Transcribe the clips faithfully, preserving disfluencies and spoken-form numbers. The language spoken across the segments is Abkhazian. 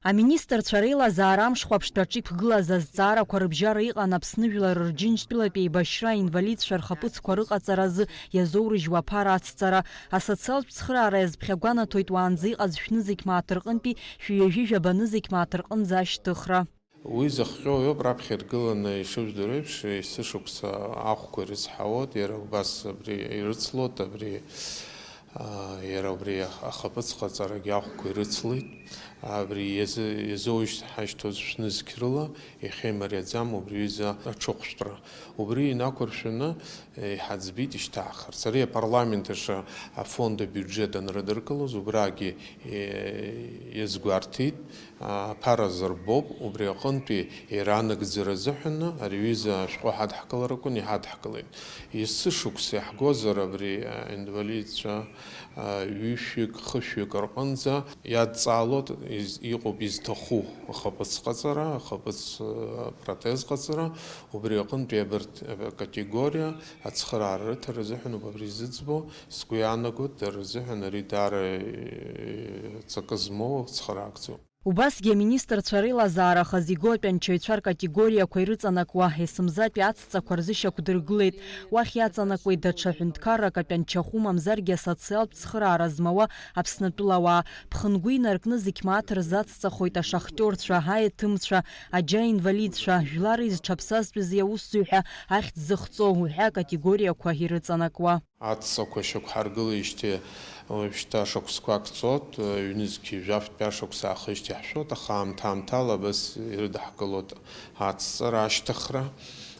Аминистрцәа реилазаара амшхәаԥштәаҿы иқәгылаз азҵаарақәа рыбжьара иҟан Аԥсны жәлар рџьынџьтәылатә еибашьра, аинвалидцәа рхаԥыцқәа рыҟаҵаразы иазоурыжьуа аԥара ацҵара. Асоциалтә цхыраара иазԥхьагәанаҭоит уаанӡа иҟаз шәнызқь мааҭ рҟынтәи шәҩажәи жәаба нызқь мааҭ рҟынӡа ашьҭыхра. Уи зыхҟьо иоуп раԥхьа иргыланы ишыжәдыруа еиԥш, есышықәса ахәқәа ирыцҳауеит, иара убас абри ирыцлоит, абри, аа, иара убри ахаԥыц ҟаҵарагьы ахәқәа ирыцлеит. Абри иазы-, иазоуижьҭ-, ҳашьҭоз шәнызқь рыла иахьа имариаӡам убри аҩыза аҽыхәшәтәра. Убри инақәыршәаны, иҳаӡбеит ишьҭаахарц. Ари апарламент аҿы афонд абиуџьет анрыдыркылоз, убрагьы, е, иазгәарҭеит, аԥара азырбоуп, убри аҟынтәи иара анагӡара азыҳәаны ари аҩыза ашәҟәы ҳадҳкылар акәын, иҳадҳкылеит. Есышықәса иаҳгозар абри, а, инвалидцәа, а, ҩышәҩык, хышәҩык рҟынӡа иадҵаалоит, из-, иҟоуп изҭаху ахаԥыц ҟаҵара, ахаԥыц, а, протез ҟаҵара, убри аҟынтәи абарҭ, а, категориа ацхыраара рыҭара азыҳәаноуп абри зыӡбо, сгәы иаанагоит, дара рзыҳәан ари даара, э, ҵакы змоу цхыраагӡоуп. Убасгьы аминистрцәа реилазаара хазы игоу атәанчаҩцәа ркатегориақәа ирыҵанакуа, есымзатәи аҵәцақәа рзы шьақәдыргылеит. Уахь иаҵанакуеит даҽа ҳәынҭқаррак, атәанчахәы мамзаргьы асоциалтә цхыраара змауа Аԥснытәылауаа. Ԥхынгәы инаркны зқь мааҭ рзацҵахоит ашахтиорцәа, аеҭымцәа, аџьа инвалидцәа, жәлар изҽаԥсазтәыз иаусзуҩ ҳәа ахьӡ зыхҵо уҳәа акатегориақәа ирыҵанакуа. Аҵәцақәа шьақәҳаргылеижьҭеи уажәшьҭа шықәсқәак ҵуеит, ҩнызқьи жәафтәи ашықәс аахижьҭеи ҳшәоит, аха аамҭа-аамҭала абас ирыдаҳкылоит аҵәцара, ашьҭыхра.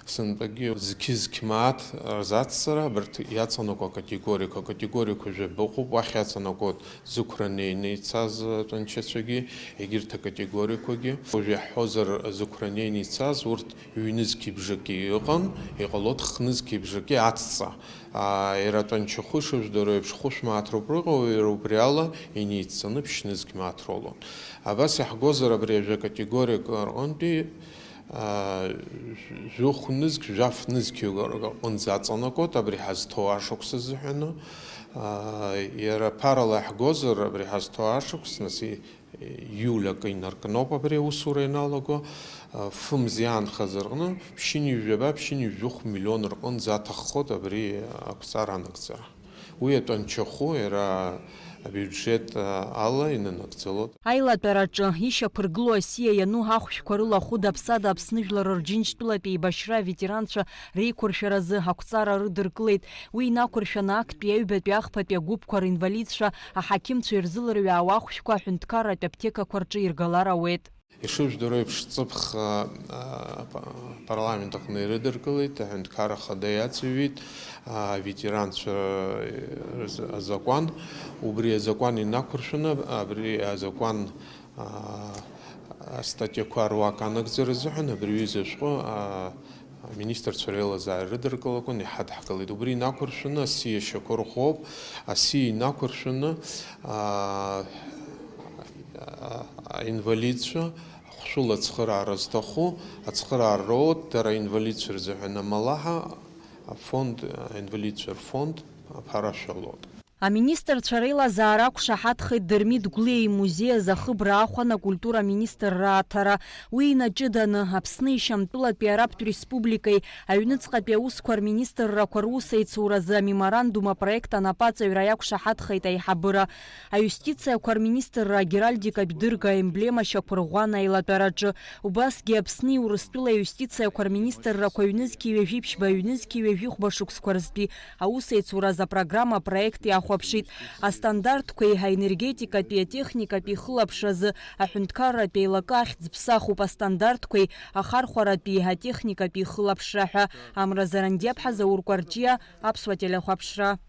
Сынтәагьы зқьы-зқьы мааҭ рзацҵара, абарҭ иаҵанакуа акатегориақәа, акатегориақәа жәаба ыҟоуп, уахь иаҵанакуеит зықәра неины ицаз атәанчацәагьы, егьырҭ акатегориақәагьы. Уажә иаҳҳәозар, зықәра неины ицаз урҭ ҩнызқьи бжаки ыҟан, иҟалоит хнызқьи бжаки аҵәца. Аа, иара атәанчахәы шыжәдыруа еиԥш хәышә мааҭ роуп рыҟоу, иара убри ала иниццаны ԥшьнызқь мааҭ роулон. Абас иаҳгозар, абри ажәа категориак рҟынтәи, аа, жәохә-нызқь, жәаф-нызқь рҟынӡа аҵанакуеит, абри ҳазҭоу ашықәс азыҳәаны. Аа, иара ԥарала иаҳгозар, абри ҳазҭоу ашықәс, нас и-, иуль акы инаркноуп абри аусура ианалаго, фымз иаанхаз рҟны ԥшьынҩажәаба, ԥшьынҩажәохә миллион рҟынӡа аҭаххоит абри ақәҵара анагӡара. Уи атәанчахәы иара абиуџьет ала инанагӡалоит. Аилатәараҿы ишьақәыргылоу асиа иану ахәшәқәа рыла хәыда-ԥсада Аԥсны жәлар рџьынџьтәылатә еибашьра аветеранцәа реиқәыршәаразы ақәҵара рыдыркылеит. Уи инақәыршәаны актәи аҩбатәи ахԥатәи агәыԥқәа ринвалидцәа аҳақьымцәа ирзылырҩаауа ахәшәқәа аҳәынҭқарратә аԥҭекақәа рҿы иргалар ауеит. Ишыжәдыруа еиԥш, ҵыԥх, а, а, па-, апарламент аҟны ирыдыркылеит, аҳәынҭқарра ахада иаҵыҩит, а, аветеранцәа рзы азакәан. Убри азакәан инақәыршәаны, абри азакәан, а, астатиақәа руак анагӡара азыҳәан абри аҩыза ашәҟәы, а, Аминистрцәа реилазаара рыдыркылақәан иҳадҳкылеит. Убри инақәыршәаны асиа шьақәырӷәӷәоуп, асиа инақәыршәаны, аа, аинвалидцәа хәшәыла ацхыраара зҭаху, ацхыраара роуеит, дара аинвалидцәа рзыҳәан амалаҳа, афонд, аинвалидцәа рфонд аԥара шәалоит. Аминистрцәа реилазаара ақәшаҳаҭхеит Дырмит Гәлиа имузеи азы ахыбра аахәан акультура аминистрра аҭара. Уи инаҷыданы, Аԥсни Шьамтәылатәи Арабтә Республикеи аҩныҵҟатәи аусқәа рминистррақәа русеицуразы амеморандум апроект анапаҵаҩра иақәшаҳаҭхеит аиҳабыра. Аиустициақәа рминистрра агеральдикатә дырга аемблема шьақәырӷәӷәан аилатәараҿы. Убасгьы Аԥсни Урыстәылеи аиустициақәа рминистррақәа ҩнызқьи ҩажәи ԥшьба, ҩнызқьи ҩажәи хәба шықәсқәа рзтәи аусеицуразы апрограмма апроект иахәаԥшит. Астандартқәеи аенергетикатәи атехникатәи хылаԥшразы аҳәынҭқарратә еилакы ахьӡ ԥсахуп астандартқәеи ахархәаратәи атехникатәи хылаԥшра ҳәа. Амра Зарандиаԥҳа, Заур Кәарҷиа, Аԥсуа телехәаԥшра.